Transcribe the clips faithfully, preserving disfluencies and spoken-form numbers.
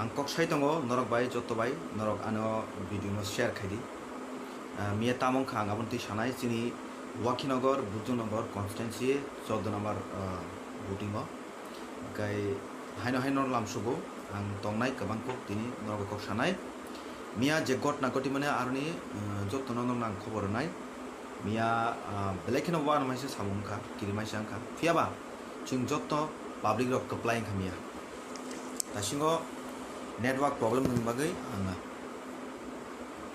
Ang kok sai tongo norok bai, joto bai norok ano video no share khai di. Ah, miya tamo wngkha ang aboni twi sanai, chini Wakhinogor, Bujunogor constituency chordo number, ah, voting o. Hwnkhe haino haino lamsugo ang tongnai kwbang kok tini norok bai kok sanai. Miya je gotna goti mane aroni, ah, jotono norokno ang khobor rwnai. Miya, ah, belai kheno uanamaisa samung wngkha, kirimaisa wngkha. Phiyaba chwng joto public rok kwplai wngkha miya. Taisingo network problem ni bagwi ang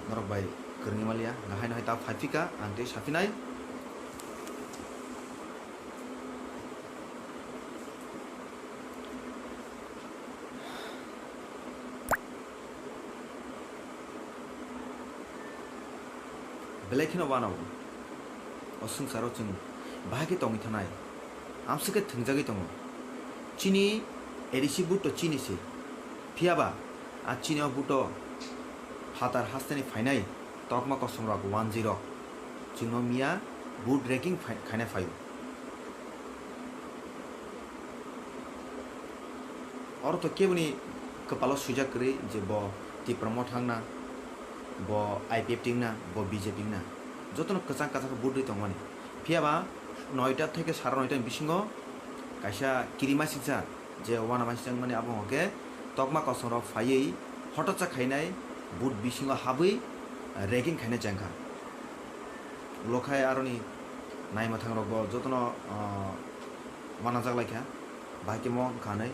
norok bai kwrwngwi maliya. Haino hai ta phaiphika, ang tei saphinai. Belai kheno uanao. O swngcharo chwng bahai khe tongwi thanai. Amswk khe thwngjagwi tongo. Chini A D C vote to chini se. Phiyaba a chini o vote to phatar hasteni phainai tokma kosom rok one G rok. Chwngno miya vote raking phai-, khaina phaio. Oro to keboni kwpalo swijak kwrwi je bo Tipra Motha wngna, bo I P F T wngna, bo B J P wngna. Jotono kwchang kwchang khe vote rwi tongmani. Phiyaba noita theke sara noita ni bisingo kaisa kirimasingcha je uanamaisa wngmani abo hwnkhe tokma kosom rok phaiwi hototsa khainai vote bisingo habwi ragging khainai chengkha. Ulo khai aroni naimwthang rok bo jotono, ah, manajak lai kha. Bahai khe mo wngkha hwnwi,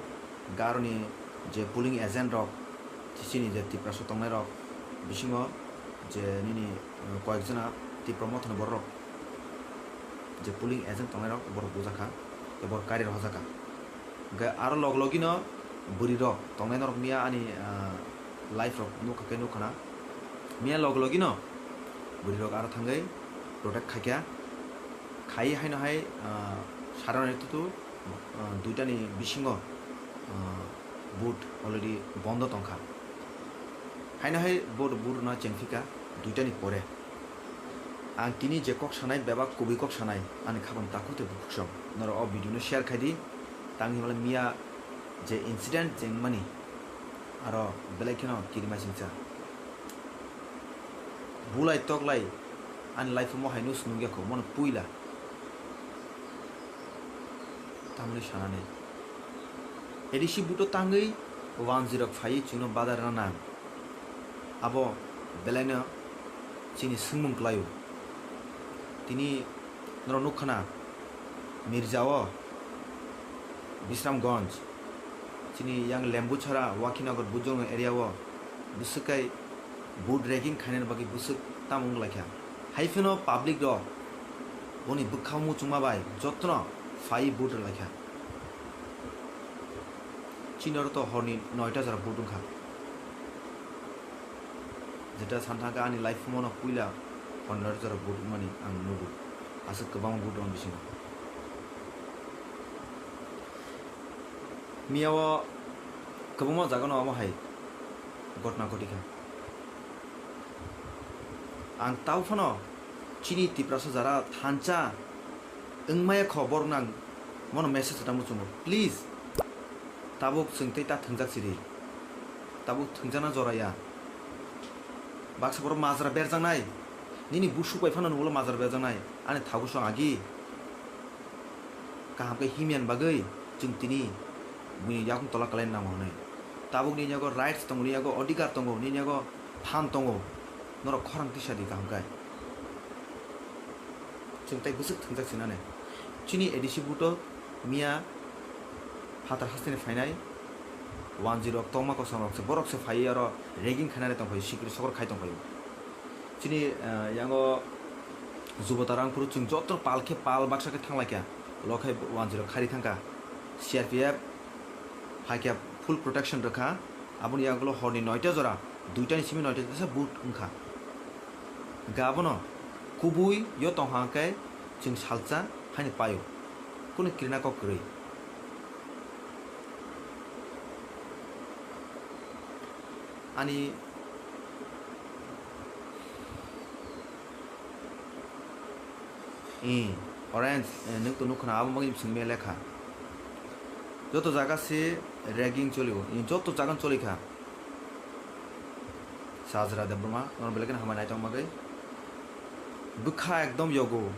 hwnkhe aroni je polling agent rok, chini je Tiprasa tongnai rok bisingo je nini, ah, koyek jona Tipra Mothani borok rok je polling agent tongnai rok borok bujak kha, tei borok kari rohorjak kha. Hwnkhe aro log logino bwrwi rok tongnai norok miya ani, ah, live rok nukha khe nukha na. Miya log logino bwrwi rok aro thangwi protect khaikha. Khai haino hai, ah, saranani tutu, ah, duitani bisingo, ah, vote already bondo tongkha. Haino hai vote, vote no chengphika duitani pore. Ang tini je kok sanai, bebak kubui kok sanai, ani khapang takhuk tei bukhuksong. Norok o video no share khai di. Tang himla miya je incident chengmani, aro belai kheno kirimasingcha. Bulai toklai ani life-o mohai no swnung yakho, mono puila. Tamoni sanani. A D C buto tangwi wanjwi rok phaiwi chwngno badar rwna nang. Abo belaino chini swngmung kwlaio. Tini norok nukha na, Mirjao, Bisramganj, chini yang Lembuchara, Wakhinagar, Bujong area o bwswk kai vote ragging khainani bagwi bwswk tamo wnglaikha. Hai phano public rok boni bwkha muchungma bai jotono phai vote rwlaikha. Chini oro to horni noita jora vote wngkha. Jeta santhangkha ani life mono puila horni noita jora vote wngmani ang nugo. Aswk kwbangma vote rwng bisingo. Miyao kwbangma jagano omo hai gotna goti kha. Ang tao phano chini Tiprasa jara thansa wngmaya kho borok nang mono message rwna muchungo. Please, tabuk chwng tei ta thwngjak sidi. Tabuk thwngjakna jora ya. Baksa borok majra berjaknai. Nini busuk bai phano nugulo majra berjaknai. Ani thago song agi. Kaham khe himyan bagwi chwng tini buini yakung tola kwlai nango hwnwi. Tabuk nini yago rights tongo, nini yago odhikar tongo, nini yago phan tongo. Norok khorang tisa di kaham khe. Chwng tei bwswk thwngjak sinani. Chini A D C buto miya phatar hasteni phainai wanjwi rok tongma kosom rok se, borok se phaiwi aro ragging khainani tongphai, sikri sokor khai tongphai. Chini, eh, yango Jubota Rangphuru chwng joto pal khe pal baksa khe thanglaikha. Lo khai wanjwi rok khari thangkha. C R P F hai khe full protection rwkha. Aboni yagulo horni noita jora, duitani simi noita jora se vote wngkha. Hwnkhe abono kubui yo tongkha hwnkhe chwng salsa haino paio. Kunu kirina kok kwrwi. Ani, ee, orange, ee, nwng to nukha na, abo bagwi swngmaya lekha. Joto jaga se ragging cholio, ee, joto jaga choli kha. Sajra Debbarma, norok belai kheno hambai naitong bagwi. Bwkha ekdom yogo.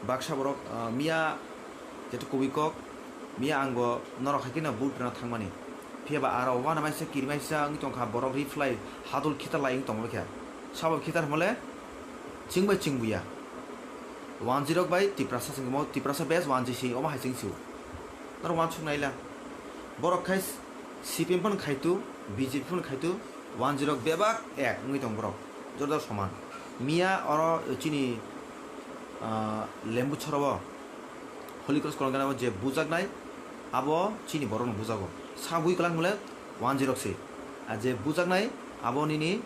Baksa borok, ah, miya jeto kubui kok, miya ang bo norok hai kheno vote rwna thangmani. Phiya ba aro uanabaisa kirimaisa wngwi tongkha, borok reply hadul khitar lai wngwi tongbaikha. Sabo khitar hwnmale chwngbai chwngbuya. One zero bai Tiprasa chwngmo, Tiprasa base one zero si, omo hai chwngsio. Norok uansuk naila. Borok khai C P M phano khaitu, B J P phano khaitu, one zero bebak ek wngwi tong borok. Jora jora soman. Miya oro chini, ah, Lembu chorowo Holy Cross kolong gana je bujaknai, abo chini borokno bujago. Sa bui kwlangmole one zero se. A je bujaknai, abo nini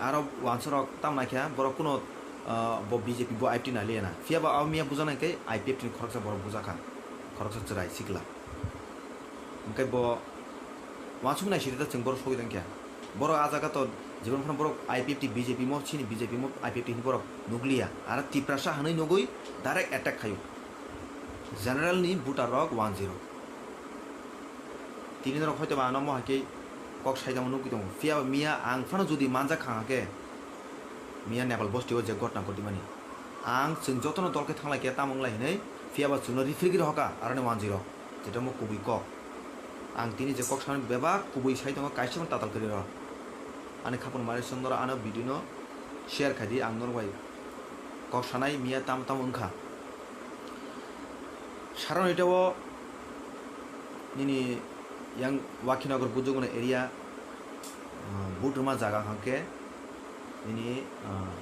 aro uansarok tamo naikha, borok kuno, ah, bo B J P, bo I P T nailiyana. Phiya ba abo miya bujaknai khe I P F T ni khoroksa borok bujakha, khoroksa chwrai sikla. Hwnkhe bo uansuk nai sidi ta chwng borok sogwi tongkha. Borok ah jaga to jibon phano borok I P F T, B J P mo, chini B J P mo, I P F T hinwi borok nukliya. Aro Tiprasa hwnwi nugwi direct attack khaio. General ni voter rok one zero. Tini norok hoito ba ano mo hai khe kok saitamo nugwi tongo. Phiya ba miya ang phano jodi manjak kha hwnkhe, miya Nepal bosti o je gotna gotwi mani. Ang chwng jotono dol khe thanglai khe tamo wnglai hinwi, phiya ba chwngno referee gwi rohorkha aroni one zero. Jeto mo kubui kok. Ang tini je kok sanani bebak kubui sai tongo, kaisa phano tatal kwrwi rw. Ani khapang mari song norok ano video no share khai di, ang norok bai kok sanai miya tamo tamo wngkha. Saron ita o nini yang Wakhinagar Bujuguna area, ah, vote rwma jaga hwnkhe nini, ah,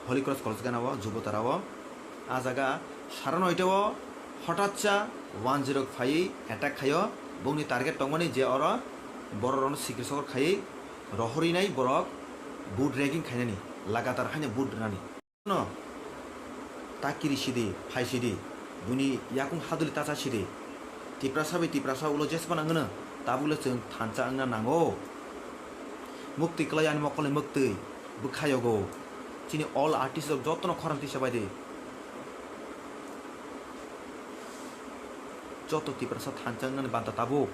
Holy Cross College gana o Jubotara o. Ah jaga saro noita o hotatsa one zero phaiwi attack khaio. Bongni target tongmani je oro borok rokno sikir sokor khaiwi rohorwi nai borok vote rigging khainani, lagatar haino vote rwnani. No, ta kiri sidi, phai sidi, buini yakung haduli ta cha sidi. Tiprasa bai Tiprasa ulo jesma nangno, tabukle chwng thansa wngna nango. Muktwi kwlai ani mokolni muktwi, bwkha yogo. Chini all artist rok jotono khorang tisa bai di. Joto Tiprasa thansa wngnani banta tabuk.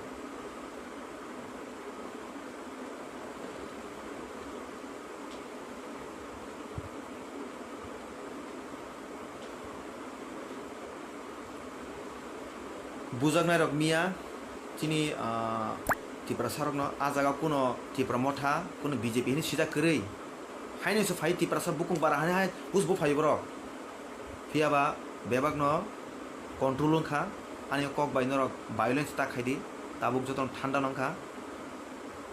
Bujaknairok miya chini, ah, Tiprasarokno ah jaga kuno Tipra Motha, kuno B J P hinwi sijak kwrwi. Haino se phai Tiprasa bukung bara hani hai buj bo phai borok. Phiya ba bebakno control wngkha, ani kok bai norok violence ta khaidi, tabuk jotono thanda nangkha,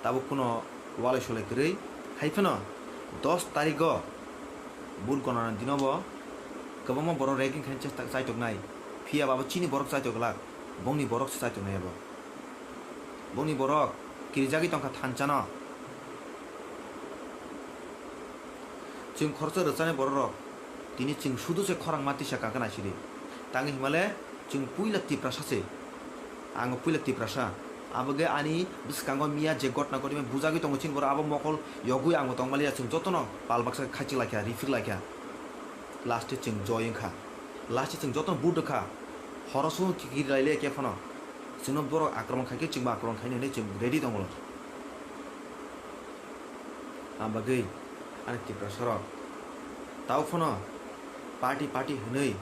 tabuk kuno walai solai kwrwi. Hai phano dos tarigo vote gonana dinobo kwbangma borok ragging khaina chesta chaitoknai, phiya ba abo chini borok chaitok glak, bongni borok se chaitoknai abo. Bongni borok kirijagwi tongkha thanchano. Chwng khoroksa rwchani bororok, tini chwng sudu se khorang ma tisa kaka naisidi. Tangwi himale chwng puila Tiprasa se. Ang puila Tiprasa. Abagwi ani bwskango miya je gotna gotwi bujagwi tongo chini borok abo mokol yogwi ang bo tongmaliya chwng jotono pal baksa khaichik laikha, rifir laikha. Last e chwng joy wngkha. Last e chwng jotono vote rwkha. Horo sung kiri laile khe phano. Chwngno borok akromon khaikhe chwngbo akromon khaina hinwi chwng ready tongo. Ang bagwi ani Tiprasarok tao phano party party hwnwi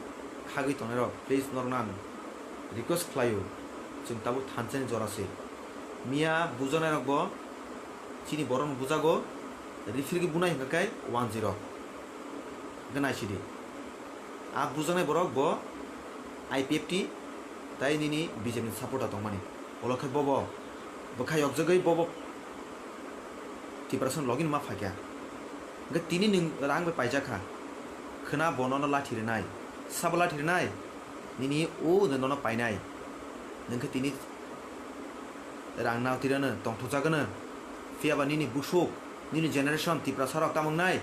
khagwi tongnairok, please norokno ang request khlaio, chwng tabuk thanchani jora se. Miya bujanairokbo chini borokno bujago, rifirgwi bunai hwnkha khe one zero. Hwnkhe naisidi. A bujaknai borok bo I P F T tai nini B J P ni supporter tongmani. Olo khe bobo bwkha yokjagwi bobo Tiprasa ni logi ni ma phaikha. Hwnkhe tini nwng rang bai paijakha. Khwna bo nono lathi rwnai. Sabo lathi rwnai. Nini o de nono painai. Nwng khe tini rang nao tirano tongthokjagwno. Phiya ba nini busuk, nini generation Tiprasa rok tamo wngnai?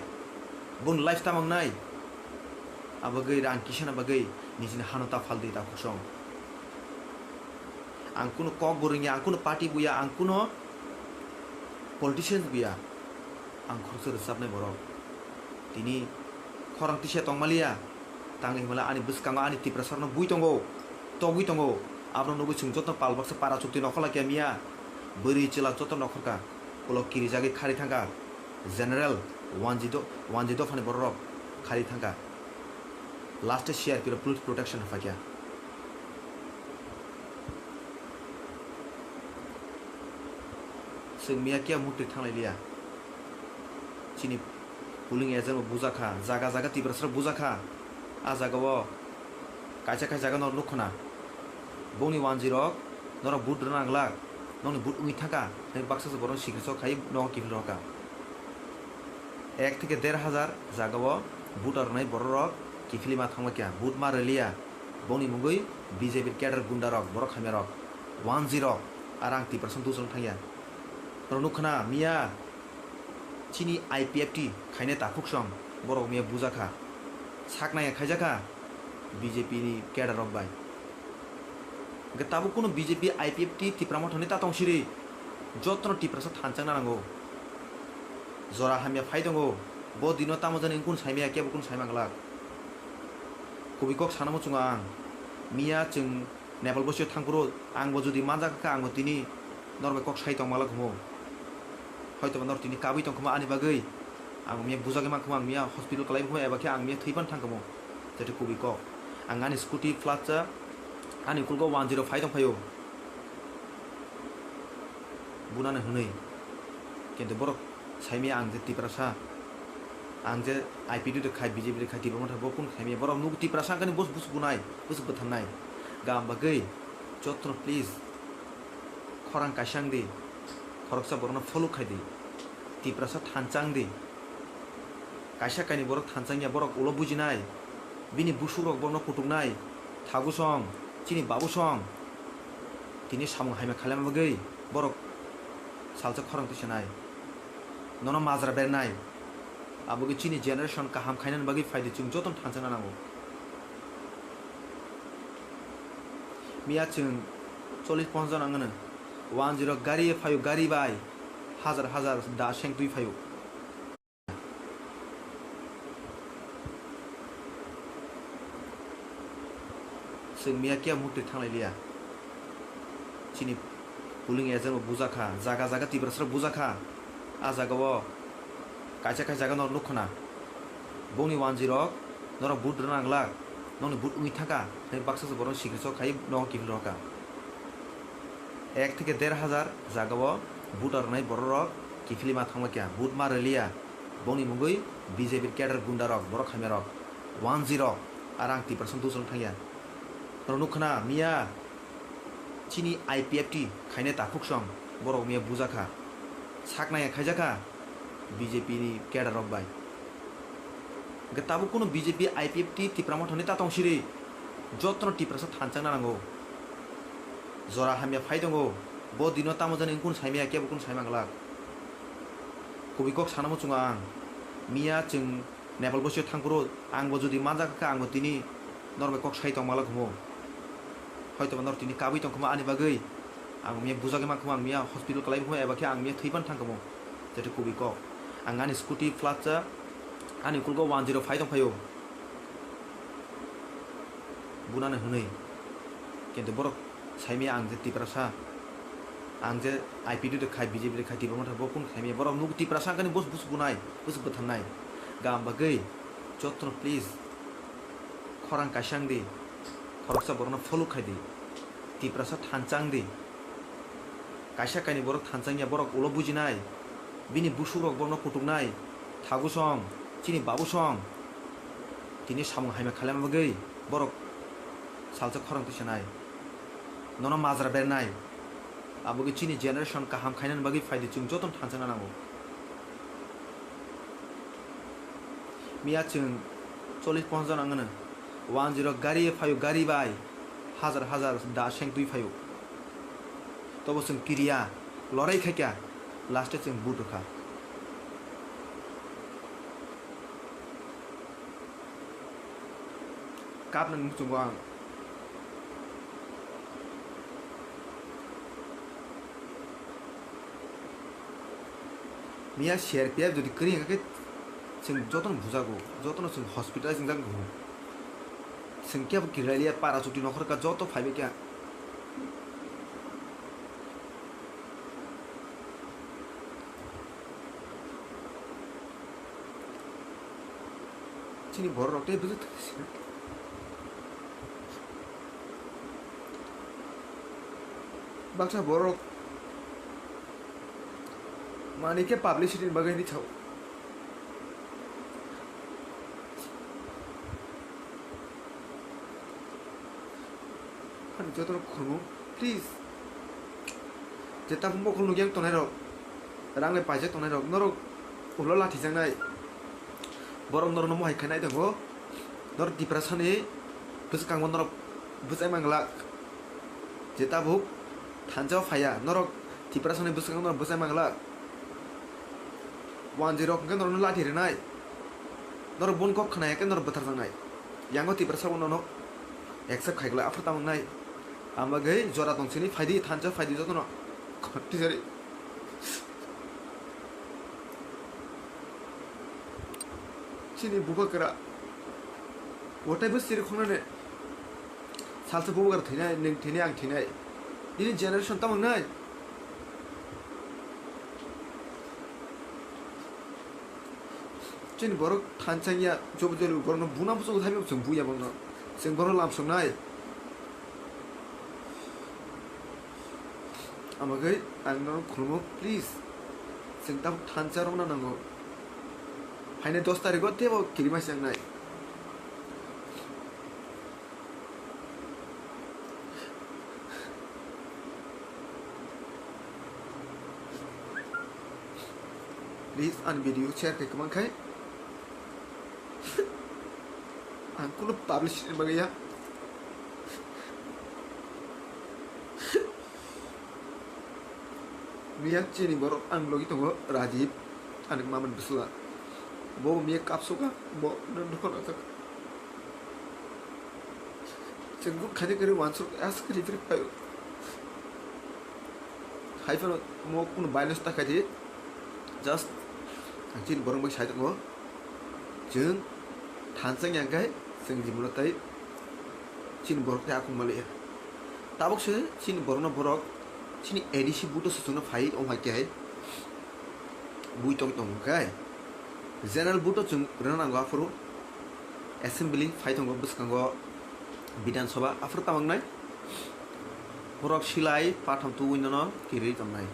Boni life tamo wngnai? Abagwi rang kisana bagwi nijini hano ta phaldi ta khosong. Ang kunu kok bo rwngya, ang kunu party buya, ang kunu politicians buya. Ang khoroksa rwchapnai borok. Tini khorang tisa tongmaliya. Tangwi himala ani bwskango ani Tiprasarokno bui tongo, togwi tongo. Abono nugwi chwng joto pal baksa para chukti nokhorlai khe miya. Bwrwi chwla joto nokhorkha. Ulo kirijagwi khari thangkha, general wanji do-, wanji dophani bororok khari thangkha. Last-o C R P rok police protection rwphaikha. Chwng miya kiya mukti thanglai liya. Chini polling agent bo bujakha, jaga jaga Tiprasarok bujakha. A jagao kaisa kaisa jaga norok nukho na. Bongni wanjwi rok norok vote rwna nanglak, nokni vote wngwi thangkha, tei baksa se borokno sikri sok khai nogo kiphil rokha. Ek theke der hajar jagao vote rwnai bororok kiphilwi ma thangma kya, vote ma rwliya. Bongni mungwi B J P cadre gunda rok, borok hamya rok, wanjwi rok, aro ang Tiprasa dusong thangya. Norok nukha na miya chini I P F T khainai takhuk song borok miya bujakha, saknaya khaijakha B J P ni cadre rok bai. Hwnkhe tabuk kunu B J P I P F T Tipra Motha ni ta tong siri, jotono Tiprasa thanchang na nango. Jora hamya phai tongo, bo dino tamo jani wngkun saimaya kebo kunu saima glak. Kubui kok sana muchungo ang, miya chwng Nepal bosio thangphuru ang bo jodi manjak kha, ang bo tini norok bai kok sai tong malak humo. Hoito ba norok tini kabui tong khuma ani bagwi. Ang miya bujagwi man khuma, ang miya hospital kalai khuma, eba khe ang miya thwi pan thang khamo. Jeto kubui kok. Ang ani scooty flat cha, ani ukulgo one zero phai tong phaio. Bunani hwnwi. Kintu borok saimaya ang je Tiprasa, ang je I P T de khai, B J P de khai, Tipra Motha bo kun khaimaya. Borok nuk Tiprasa kani bus bus bunai, bus bwtharnai. Gam bagwi jotono please khorang kaisa wng di, khoroksa borokno follow khai di, Tiprasa thanchang di. Kaisa kaini borok thanchang ya, borok ulo bujinai, bini busuk rok borokno kutuknai, thagu song, chini babu song, tini samung hamya khailama bagwi borok salsa khorang tisanai, nono majra bernai. Abo khe chini generation kaham khainani bagwi phaidi, chwng jotono thanchana nango. Miya chwng chollish ponchash jon ang gwnang. One zero gari phaio, gari bai hajar hajar da seng twi phaio. Chwng miya kiya mukti thanglai liya. Chini polling agent bo bujakha, jaga jaga Tiprasarok bujakha. A jagao kaisa kaisa jaga norok nukho na. Bongni wanjwi rok norok vote rwna nanglak, nokni vote wngwi thangkha, tei baksa se borokno sikri sok khai nogo kiphil rokha. Ek theke der hajar jagao vote rwnai bororok kiphilwi ma thangma kya, vote ma rwliya. Bongni mungwi B J P cadre gunda rok, borok hamya rok, one zero, aro ang Tiprasa dusong thangya. Norok nukha na miya chini I P F T khainai takhuk song borok miya bujakha, saknaya khaijakha B J P ni cadre rok bai. Hwnkhe tabuk kunu B J P I P F T Tipra Motha ni ta tong siri, jotono Tiprasa thanchang na nango. Jora hamya phai tongo, bo dino tamo jani wngkun saimaya kebo kunu saima glak. Kubui kok sana muchungo ang, miya chwng Nepal bosio thangphuru ang bo jodi manjak kha, ang bo tini norok bai kok sai tong malak humo. Hoito ba norok tini kabui tong khuma ani bagwi. Ang miya bujagwi man khuma, ang miya hospital kalai khuma, eba khe ang miya thwi pan thang khamo. Jeto kubui kok. Ang ani scooty flat cha, ani ukulgo one zero phai tong phaio. Bunani hwnwi. Kintu borok saimaya ang je Tiprasa, ang je I P T de khai, B J P de khai, Tipra Motha bo kun khaimaya, borok nuk Tiprasa kani bus bus bunai, bus bwtharnai. Gam bagwi jotono please khorang kaisa wng di, khoroksa borokno follow khai di, Tiprasa thanchang di. Kaisa kaini borok thanchang ya, borok ulo bujinai, bini busuk rok borokno kutuknai, thagu song, chini babu song, tini samung hamya khailama bagwi borok salsa khorang tisanai, nono majra bernai. Abo khe chini generation kaham khainani bagwi phaidi, chwng jotono thanchana nango. Miya chwng chollish ponchash jon ang gwnang. One zero gari phaio, gari bai hajar hajar da seng twi phaio. Tobo chwng kiriya, lorai khaikha, last-o chwng vote rwkha. Kapnani muchungo ang. Miya C R P F jodi kwrwi hwnkha khe chwng jotono bujago, jotono chwng hospitalize wngjak bo. Chwng kebo kirilaiya, para chuti nokhor ka joto phaibai kha. Chini borok rok tei bwswk thwk si. Baksa borok mani khe publicity ni bagwi hinwi sao. Ani jotono khulumung, please. Je tabuk mokol nukya tongnai rok, rang bai paijak tongnai rok, norok ulo lathi jaknai. Borok norokno mohai khainai tongo. Norok Tiprasani bwskango norok bwchai manglak. Je tabuk thansa o phaiya, norok Tiprasani bwskango norok bwchai manglak. Wanjwi rok hwnkhe norokno lathi rwnai. Norok boni kok khna ya khe norok bwthar jaknai. Yango Tiprasa bo nono accept khai glak, aphuru tamo wngnai. Ang bagwi jora tong sini, phaidi, thansa phaidi jotono. Khorti sari. Chini buba kra. Wataibo siri khongnani. Salsa buba kra thwinai, nwng thwinai, ang thwinai. Nini generation tamo wngnai. Chini borok thansa ya, jobo joli borokno buna bwskango thaibo chwng buya bono. Chwng borok lamsoknai. Amagwi ang norok khulumo, please. Chwng tabuk thansa rokna nango. Haino dos tarikgo teibo kirima swngnai. Please, ani video share khe kwbang khai. Ang kunu publish ni bagwi ya. Miya chini borok ang logi tongo Rajiv, ani maman bwsla. Bo miya kapsuka, bo nang dukho nang. Chwng bo khaidi khaidi wansuk as khaidi khaidi phaio. Hai phano mo kunu violence ta khaidi. Just ang chini borok bai sai tongo. Chwng thansa yang khai chwng jibolo tai chini borok tai akung maliya. Tabuk se chini borokno borok chini A D C buto swchwngno phai ong hai khe hai bui tong tong khai. General buto chwng rwna nango aphuru. Assembly phai tongo bwskango Bidhan Sabha, aphuru tamo wngnai? Borok silai patham tubui nono kirwi tongnai.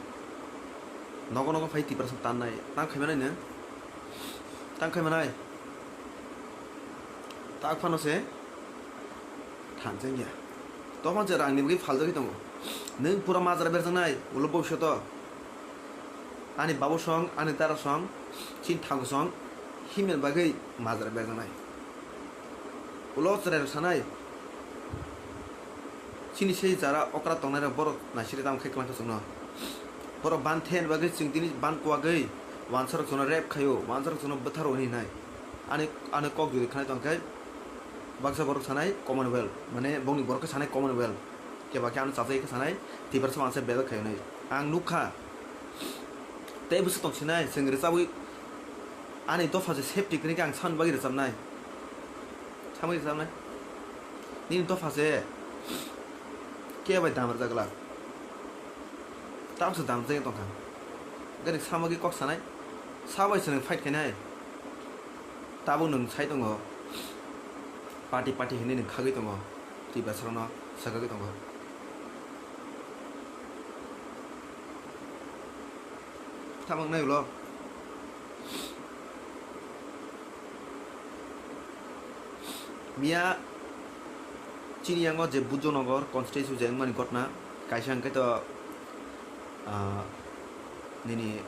Nogo nogo phai Tiprasa tannai. Tang khai manai no? Tang khai manai? Tak phano se thansa wngya. Tokon se rangni bagwi phaljagwi tongo. Nwng pura majra berjaknai, ulo bobishoto. Ani babu song, ani dara song, chini thago song, himel bagwi majra berjaknai. Ulo chwrai rok sanai, chini sei jara okra tongnai rok borok naisiri tamo khe kwlangkha chwngno. Borok ban the bagwi chwng tini ban kuwagwi wansa rok chwngno rep khaio, wansa rok chwngno bwtharo hinwi nai. Ani, ani kok jodi khanai tongkhe baksa borok sanai Commonwealth, mane bongni borok khe sanai Commonwealth. Keba khe ano chajak khe sanai, Tiprasa mansa bedok khainai. Ang nukha. Tei bwswk tong sinai, chwng rwchabwi ani dopha se safety kwrwi khe ang samani bagwi rwchabnai. Samani rwchabnai. Nini dopha se khe bai dam rwjak glak. Tabuk se dam rwjak tongkha. Gani samagwi kok sanai. Sabai se nwng fight khainai. Tabuk nwng sai tongo. Party party hinwi nwng khagwi tongo. Tiprasarokno swkagwi tongo. Tamo wngnai ulo. Miya chini yango je Bujonagar constituency je wngmani ghotna, kaisa hwnkhe to, ah, nini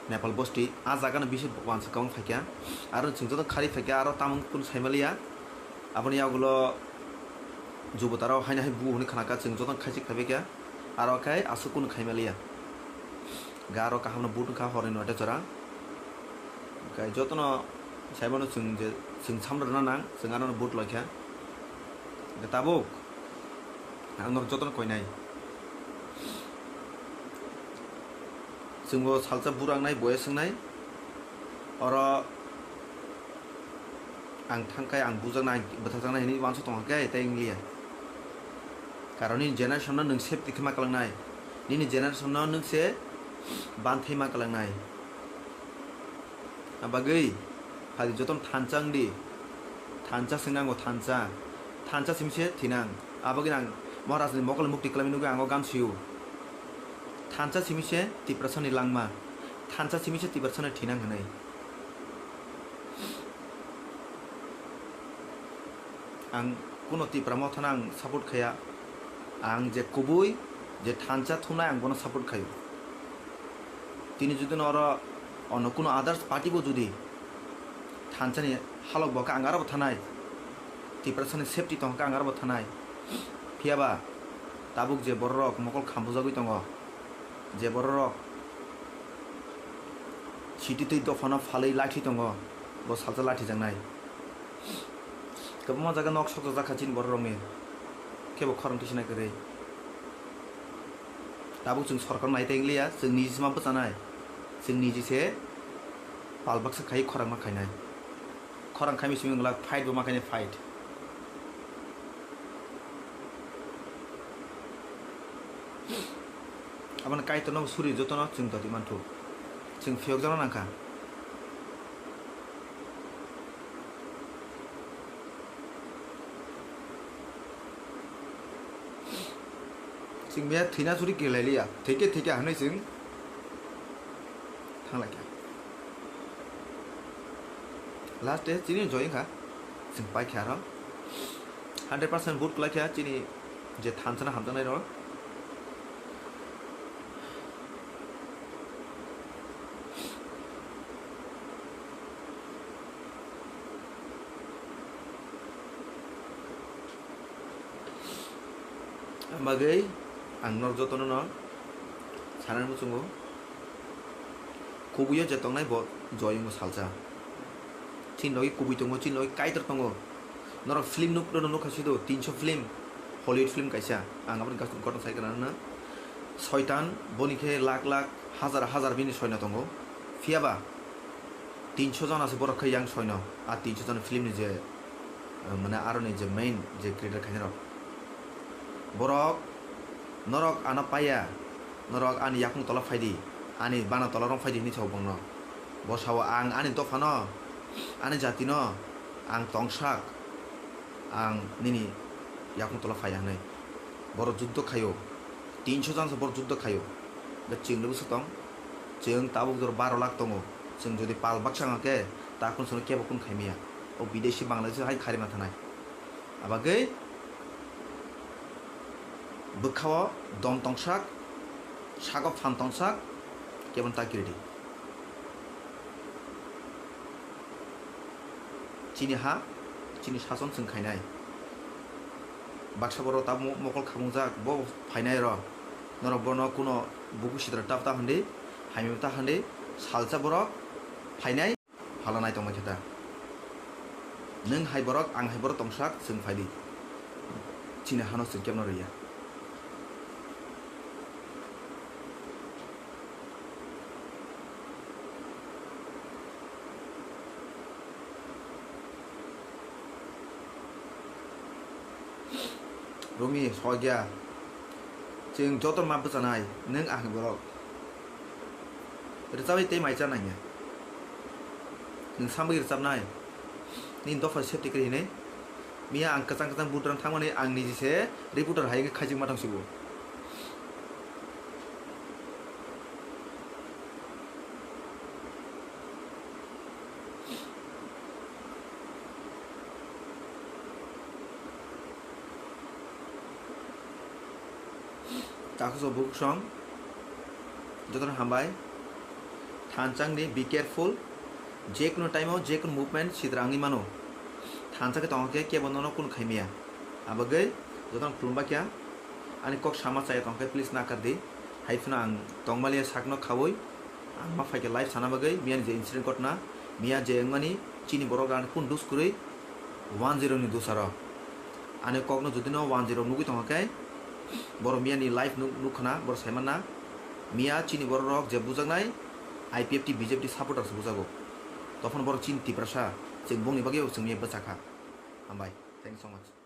Nepal bosti, ah jagano bisi wansa kwbang phaikha. Aro chwng joto khari phaikha, aro tamung kunu saimaliya. Aboni yagulo jubotarok haino hai bu hwnwi khanakha, chwng jotono khaisik phaibaikha, aro khe aswk kunu khaimaliya. Ga aro kahamno but wngkha horni noita jora. Hwnkhe jotono saimano chwng je, chwng samrwna nang, chwng aroni but loikha. Hwnkhe tabuk ang norok jotono koinai. Chwngbo salsa bura wngnai, boyes wngnai. Oro ang thangkhe, ang bujaknai, ang bwtharjaknai hinwi uansuk tongkha khe tei wngliya. Karon nini generation no nwng safety khe ma kwlangnai. Nini generation no nwng se banthai ma kwlangnai. Abagwi Sadi jotono thansa wngdi. Thansa swng nango, thansa. Thansa simi se thinang. Abagwi ang Maharaj ni mokol mukti kwlaimani nugwi ang o gan sio. Thansa simi se Tiprasa ni langma. Thansa simi se Tiprasa ni thinang hinwi. Ang kuno Tipra Mothano ang support khaiya. Ang je kubui, je thansa thumnai ang bono support khaio. Tini jodi no oro ono kuno others party bo jodi thansa ni halok bo khe ang aro bo thanai. Tiprasa ni safety tong khe ang aro bo thanai. Phiya ba tabuk je borok rok mokol khambujagwi tongo. Je borok rok siti twi dophano phalwi lathi tongo, bo salsa lathi jaknai. Kwbangma jaga nok sokjak jakha chini borok rokni, kebo khorang twi sinai kwrwi. Tabuk chwng sorkar nai tei liya, chwng niji sima bwchanai, chwng niji se pal baksa khai khorang ma khainai. Khorang khaimi simi wngla fight bo ma khainai fight. Aboni Kaitorno suri jotono chwng doti manthu. Chwng phiyokjakna nangkha. Chwng miya thwina suri kilailiya. Thwikhe thwikhe hinwi chwng thanglaikha. Last day chini joy wngkha. Chwng paikha aro. Hundred percent vote kwlaikha chini je thansa no hamjaknai rok. Ang bagwi ang norok jotono no sanani muchungo. Kubuio je tongnai bo joy wngmo salsa. Chini logi kubui tongo, chini logi Kaitor tongo. Norok film nuk-, rwno nukha sido, tinso film, Hollywood film kaisa. Ang aboni gas-, gotno sai khna nang. Soitan, boni khe lakh lakh, hazar hazar bini soino tongo. Phiya ba, tinso jona se borok khe yang soino. A tinso jona film ni je, eh, mane aroni je main, je creator khainai rok. Borok, norok ano paiya, norok ani yakung tola phaidi, ani bana tola rong phaidi hinwi sao bongno. Bo sao ang ani dophano, ani jatino ang tongsak, ang nini yakung tola phaiya hinwi. Borok juddo khaio, tinso jansa borok juddo khaio. Be chwng le bwswk tong, chwng tabuk jora baro lakh tongo, chwng jodi pal baksa wngkha khe ta kun sono kebo kun khaimaya. O bidesi Bangladesh hai kharima thanai. Abagwi bwkhao dom tongsak, sago phan tongsak, kebon ta kiridi. Chini ha, chini sason chwng khainai. Baksa borok tabuk mokol khamungjak, bo phainai rw. Norok bono kuno buku sitra ta ta hwndi, hamya ta hwndi, salsa borok phainai. Phala nai tongma khe ta. Nwng hai borok, ang hai borok tongsak, chwng phai di. Chini hano chwng kebno rwya. Rumi, sogya. Chwng joto ma bwchanai, nwng ang hai borok. Rwchabwi tei mai cha nangya. Nwng samwi rwchabnai. Nini dopha safety kwrwi hinwi. Miya ang kwchang kwchang budrang thangmani ang niji se reporter hai wngwi khaijak ma thang sibo. Takhuk bukhuk song jotono hambai. Thansa wngdi, be careful. Je kunu time o, je kunu movement sidra wngwi mano. Thansa khe tongkha khe kebo nono kunu khaimaya. Abagwi jotono khulumba khe ani kok sama chaya tongkha khe please nakardi. Hai phano ang tongmaliya sakno khaui. Ang ma phaikhe live sana bagwi miya ni je incident ghotna, miya je wngmani chini borok rani kun dus kwrwi one zero ni dusaro. Ani kokno jodi no one zero nugwi tongkha khe borok miya ni live nuk-, nukkhana borok saimanna miya chini borok rok je bujaknai I P F T B J P supporters bujago. Tophano borok chini Tiprasa chwng bongni bagwi chwng miya bwchakha. Hambai. Thank you so much.